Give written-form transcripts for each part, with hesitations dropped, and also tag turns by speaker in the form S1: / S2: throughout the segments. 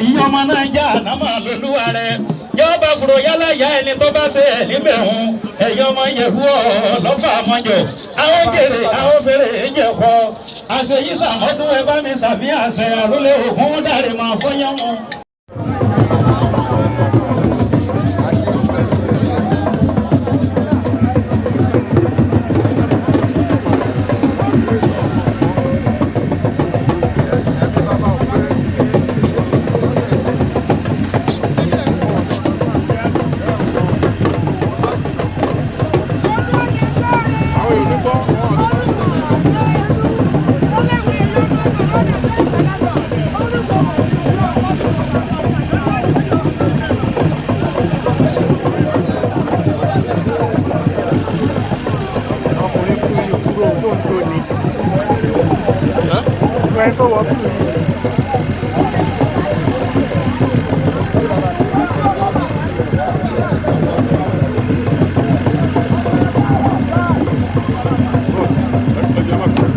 S1: Yìí ọmọ náà já ànámọ̀ lólúwa rẹ̀ yọba fúro yálà ya ẹni tó bá ṣe ẹ̀ níbẹ̀ hun ẹ̀yọ́ ọmọ yẹ̀hu ọ̀ lọ́fà àmọ́jọ àwọn jèrè àwọn fèrè jẹ̀kọ́ àṣeyí sàmọ́dún ẹ bá mi sàmí àṣẹ àrólé ògún dàrí máa fọyán mu.
S2: Àwọn èèyàn ní gbọ́ wọn ò ní.
S3: Ọkùnrin kú yìí kúrò tó ń tó ni ọkùnrin tó wọ kú yìí.
S2: Ẹjọ́ má bínú.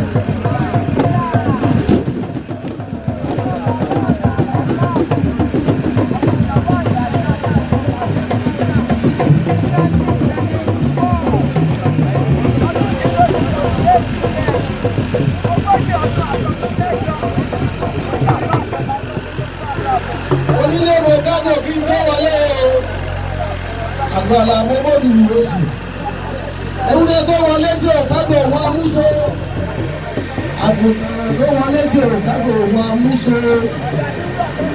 S4: Onílé mo kágò kí n tó wọlé o, àgbàlá mo bòdì oṣù ewúrẹ́ tó wọlé tí ò kágò wọn amúso, àgùntàn tó wọlé tí ò kágò wọn amúso.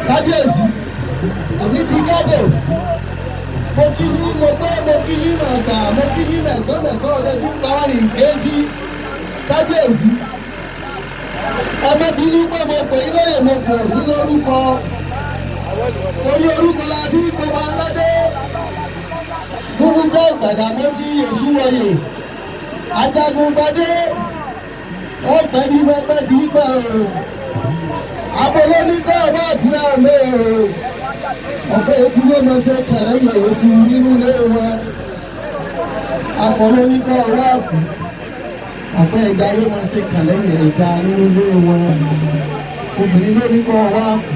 S4: Kábíyèsí, èmi ti kágò. Mo kí yín, mo pé mo kí yín màgbà, mo kí yín mẹ̀gbọ́n mẹ̀gbọ́n ọ̀rẹ́ tí ń pa wá ní kéésì. Kábíyèsí, ẹ má bínú pé mo pè yín lóye, mo pè yín lórúkọ, torí orúkọ la fi gbogbo aládé gbogbo Gbàdámọ́sí Èṣùwọ̀yè Ajagungbadé. Ọ̀pẹ ní pẹpẹ tí ń pẹ o, abolóníkọ ọba àdúrà mi o. Ọ̀pẹ eku ló máa ṣe kẹrẹ yẹ eku nínú ilé wọn. Akọlóníkọ ọba àkú, ọ̀pẹ ẹja ló máa ṣe kẹrẹ yẹ ẹja nínú ilé wọn. Obìnrin ló ní kọ ọba àkú,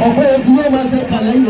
S4: ọ̀pẹ eku ló máa ṣe kẹrẹ yẹ.